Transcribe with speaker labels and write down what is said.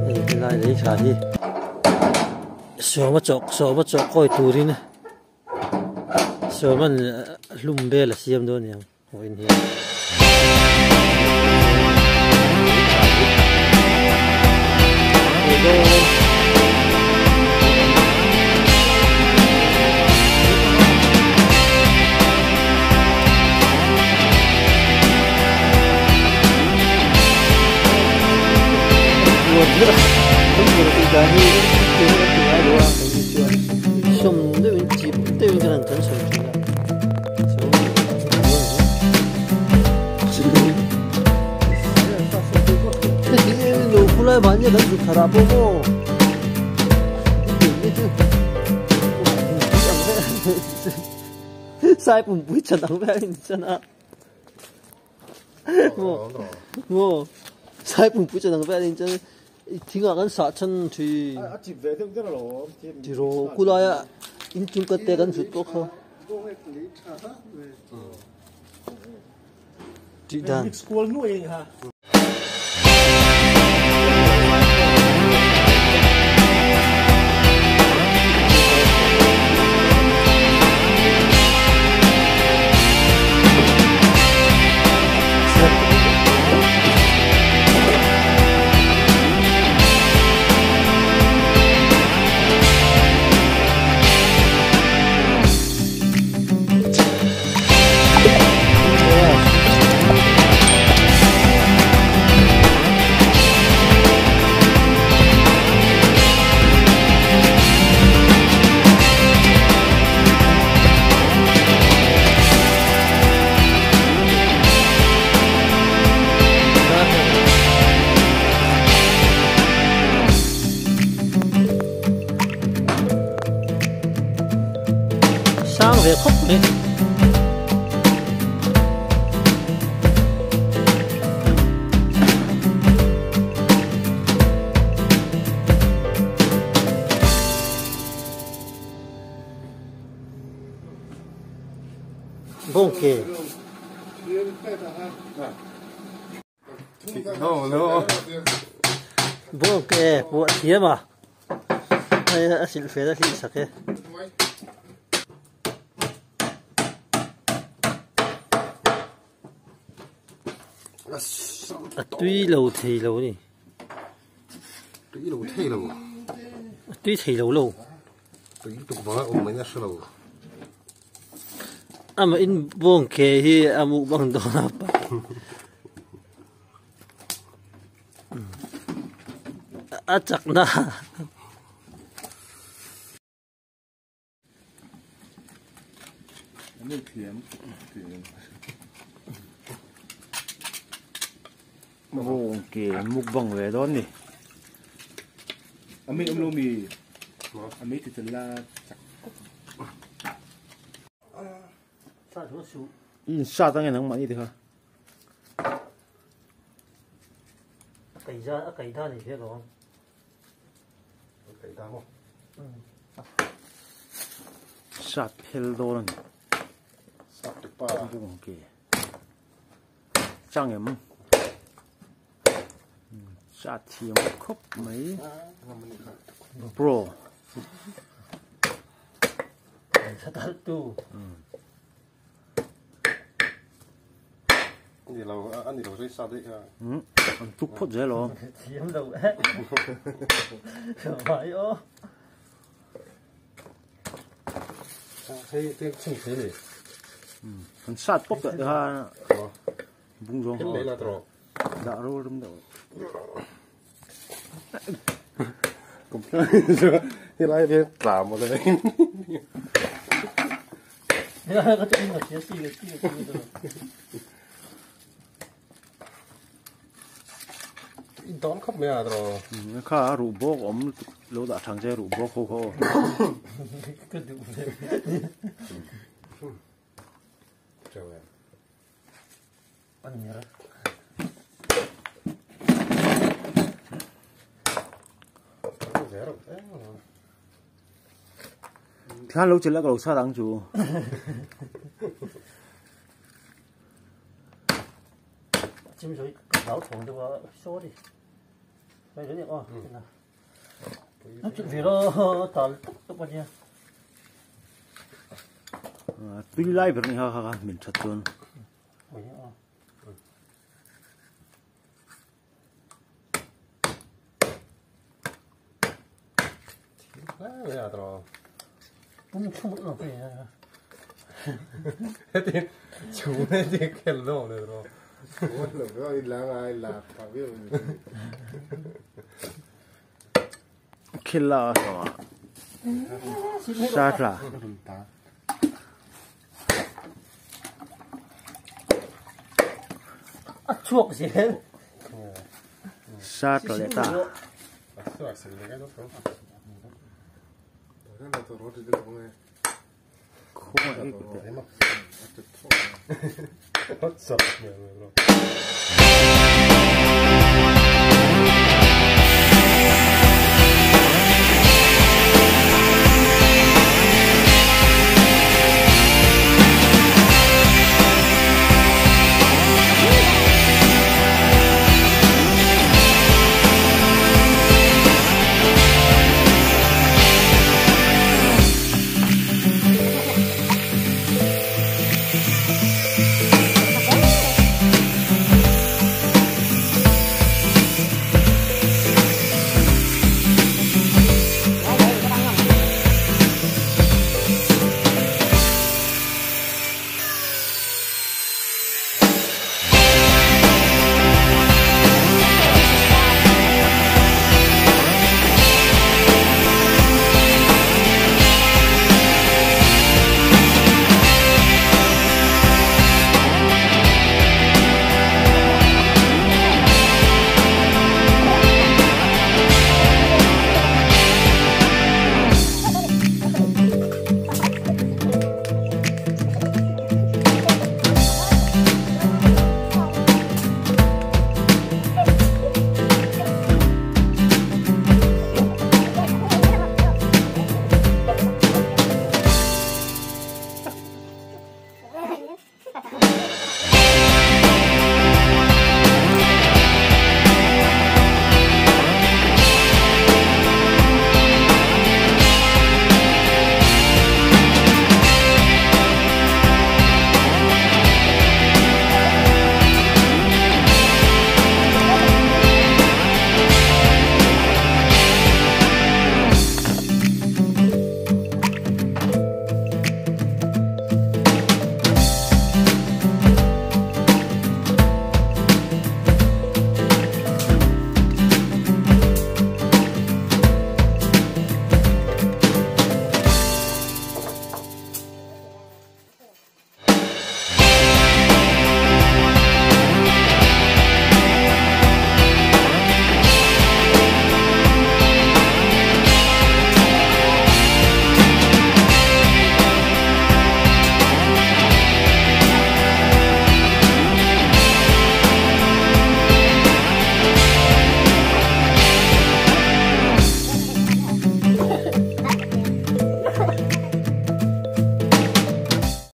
Speaker 1: Hei helai lei tha hi sawma chawk sawma chawk kawi turin sawman hlum vel a siam dawn aniang vawiin hian. Sai pumpui chan ang vel in chan a maw maw sai pumpui chan ang vel in chan thing ah kan sah chan thin tiraw khulai ah inchung ka te kan zut pawh kha tih dan. Sang ve khawp mai. Bawngke. Bawngke puah thiam a. Hei a silh fel a hlih sak e. A tui lo thei lo ni.
Speaker 2: Tui lo thei lo.
Speaker 1: A tui thei lo lo.
Speaker 2: Tui lutuk vanga awm mai na hre lo.
Speaker 1: Amah in bawng ke hi a mukbang dawn a pa. A chakna.
Speaker 3: Bawng ke mukbang ve dawn ni.
Speaker 4: Ami awm lo mi ami ti tel la chak
Speaker 3: In sat ange nangmah ni te kha.
Speaker 1: A kai dan ni hle lo ang.
Speaker 2: A kai dan maw?
Speaker 3: Sat phel dawn a ni.
Speaker 2: Sat tu pa.
Speaker 3: Bawng ke. Chang em. Chat thiam khawp mai. Bro.
Speaker 1: Tu.
Speaker 2: Ani lo ani lo zui sa daih kha.
Speaker 3: An tuk phawt zel aw.
Speaker 1: Thiam lo e. Vai aw.
Speaker 2: Hei te chhung thei ni.
Speaker 3: An sat pawp dah te kha. Bung zawng
Speaker 2: ho. Lei la tro.
Speaker 3: Dah ro rum deuh.
Speaker 2: He lai hian tla maw le.
Speaker 1: He lai ka chu in si si si.
Speaker 2: In dawn khawp mai a tro.
Speaker 3: Kha ruh bawk awm lo dah thang che ruh bawk ho kha aw.
Speaker 1: Ka duh ve.
Speaker 3: Thlan lo chilh a ka lo sat ang chu.
Speaker 1: Chim rồi lão thòng đâu mà sorry. Đây cái này ó. Nó chuyện gì đó tal tuk tuk ania.
Speaker 3: Tui lai ber ni ha ha min that chuan.
Speaker 1: Oi ó.
Speaker 2: Lai tro.
Speaker 1: Pum chum nó phải.
Speaker 2: Thế chú này thì khen lo này tro.
Speaker 3: Khela sawa. Sa tla.
Speaker 1: À chuộc gì hết.
Speaker 3: Sa tla le ta. Khong ai ku te.
Speaker 2: What's up?